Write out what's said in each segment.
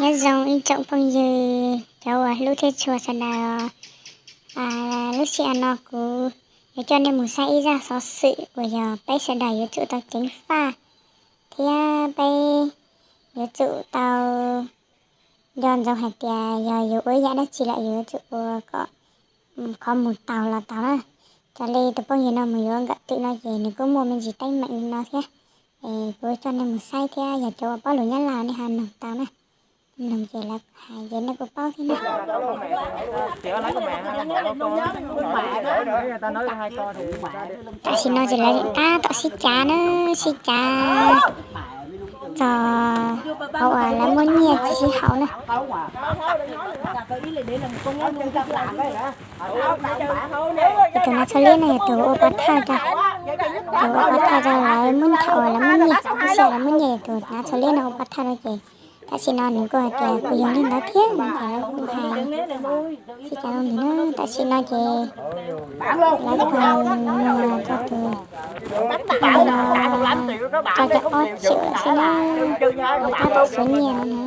Nyob zoo ib tsoom phooj ywg cov uas hlub thiab tshua sawv daws. Lub sij hawm no kuv yuav coj nej mus saib ib zaj xov xwm uas yog peb sawv daws yuav tsum tau ceev faj thiab peb yuav tsum tau nco ntsoov hais tias yog yuav ua ib yam dab tsi lawm yuav tsum ua kom qhov mus taus los taus na. Raws li tus phooj ywg no mus yuav nkawm twm no ces nws kuj muaj me ntsis teeb meem li no thiab. Es kuv coj nej mus saib thiab yog cov uas paub lus Nyab Laj nej ho noog tau na. Noog ces lawv hais ces nej kuj paub thiab na. Tam sim no ces lawv tab tom sib cav na, sib cav txog qhov uas lawv muab nyiaj tsis sib haum na. Ces tus hnav tsho liab no yog tus ua pov thawj rau, tus ua pov thawj rau lawv muab thaum uas lawv muab nyiaj, lub sij hawm lawv muab nyiaj yog tus hnav tsho liab no ua pov thawj rau ces tam sim no nws kuj hais tias kuj yog li ntawd thiab no ces lawv kuj hais sib cav zoo ntawd na. Tam sim no ces lawv kawg muag rau tus no rau caum ob triệu lawm xwb na, lawv tab tom xuav nyiaj no na.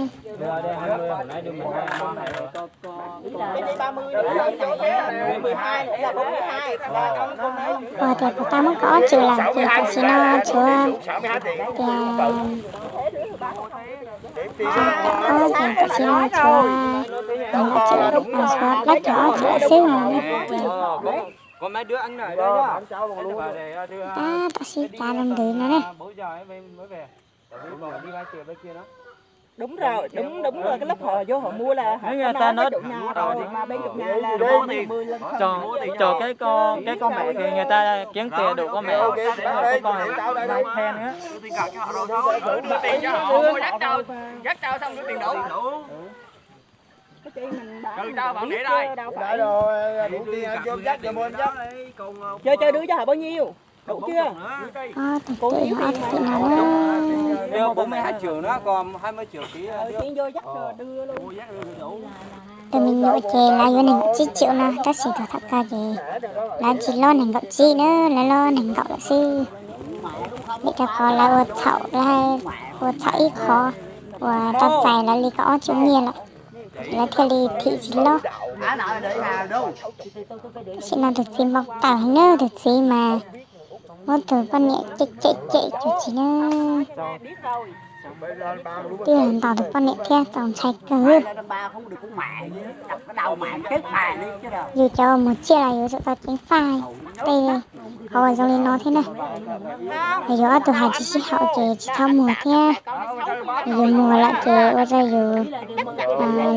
Ua tias puas tau muab kaum ob triệu lawm ces tam sim no tshuav tias ob ces tam sim no tshuav nees nkaum triệu, tshuav plaub caug ob triệu lawm xwb no ces tab tom sib cav rau ntawd no na. Đúng rồi, đúng, đúng rồi, cái lớp họ vô họ mua là họ nói có chục nhà rồi, mà bên chục nhà là Cho, cho cái con, cái con mẹ kìa, người ta kiếm tiền đủ con mẹ, cái con này may phen nữa. Dắt trâu, dắt trâu xong đưa tiền đủ. Trừ trâu vào để đây. Đủ tiền, vô dắt, vô mua dắt. Chơi, chơi đưa cho họ bao nhiêu? Đủ chưa? Ob tug twm, ob tug twm no na. Đưa bốn mươi hai triệu nữa, còn hai mươi triệu ký. Tus me nyuam ces lawv yuav nees nkaum tsib triệu no tab sis tus tham kawg ces lawv tsis lob nees nkaum tsib na, lawv lob nees nkaum lawm xwb. Vim rau qhov lawv ua txhaum, lawv ua txhaum ib qho uas tau txais lawv li kaum ob triệu nyiaj lawm, lawv thiaj li thim tsis lob. Tam sim no tus txiv npau taws heev na, tus txiv mas muab tus poj niam cem cem cem cuag tsis na. Twb los ntaus tus poj niam thiab txaus ntshai kawg. Yus cov uas muag tsiaj los yuav tsum tau ceev faj tej qhov uas zoo li no thiab na. Yog yus ob tug hais tsis sib haum ces tsis txhob muag thiab. Yus muag lawm ces ua rau yus,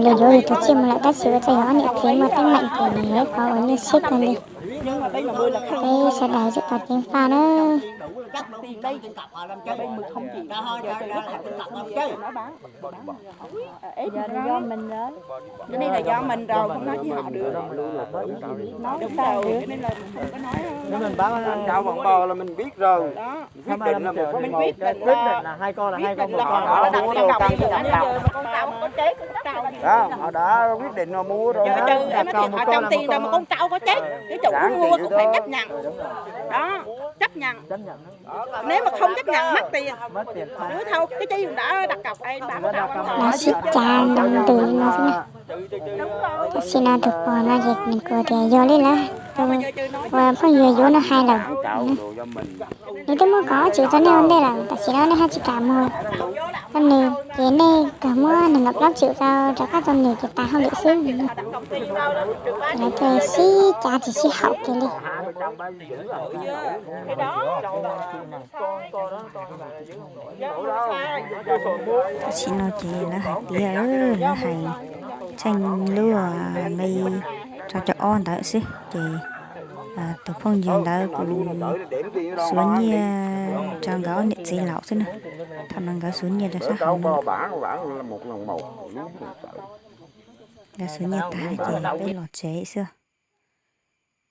luag yuav yus tus tsiaj mus lawm tab sis ua rau yus ob niam txiv muaj teeb meem ces nws yog ib qho uas nyuaj siab kawg li. Peb sawv daws tsum tau ceev faj na. Cái này là do mình rồi, không nói với họ được. Đúng rồi, cái này là mình không có nói. Nếu mình bán trâu bằng bò là mình biết rồi. Đó. Quyết định là một con, mình quyết định là hai con, là hai con một con. Đặt cọc với người ta, giờ mà con trâu có chết, con trâu gì. Đó, họ đã quyết định mà mua rồi. Giờ trừ em nói thiệt, họ trồng tiền rồi mà con trâu có chết, cái chủ mua cũng phải chấp nhận. Đó, chấp nhận. Nếu mà không chấp nhận mất tiền. Nếu thôi, cái chi đã đặt cọc, em bảo. Lawv sib cav ntoo ntws li no xwb na. Tam sim no tus pog no ces nws kuj tias yog li lawm, tus uas phooj ywg yuav no hais lawm. Nws twb muab kaum ob triệu rau nej ua ntej lawm, tam sim no nej haj tsis kam muag rau nws ces nej kawg muab nees nkaum plaub triệu rau rov qab rau nws ces tas hauj lwm xwb. Lawv thiaj sib cav tsis sib haum kiag li. Tam sim no ces lawv hais tias, lawv hais tsheej lub nqi rau caum ob ntawd xwb ces tus phooj ywg ntawd kuj xuav nyiaj rau nkawd ob niam txiv laus xwb na. Thaum no nkawd xuav nyiaj rau sab hauv no. Nkawd xuav nyiaj tag ces peb los tsev xwb.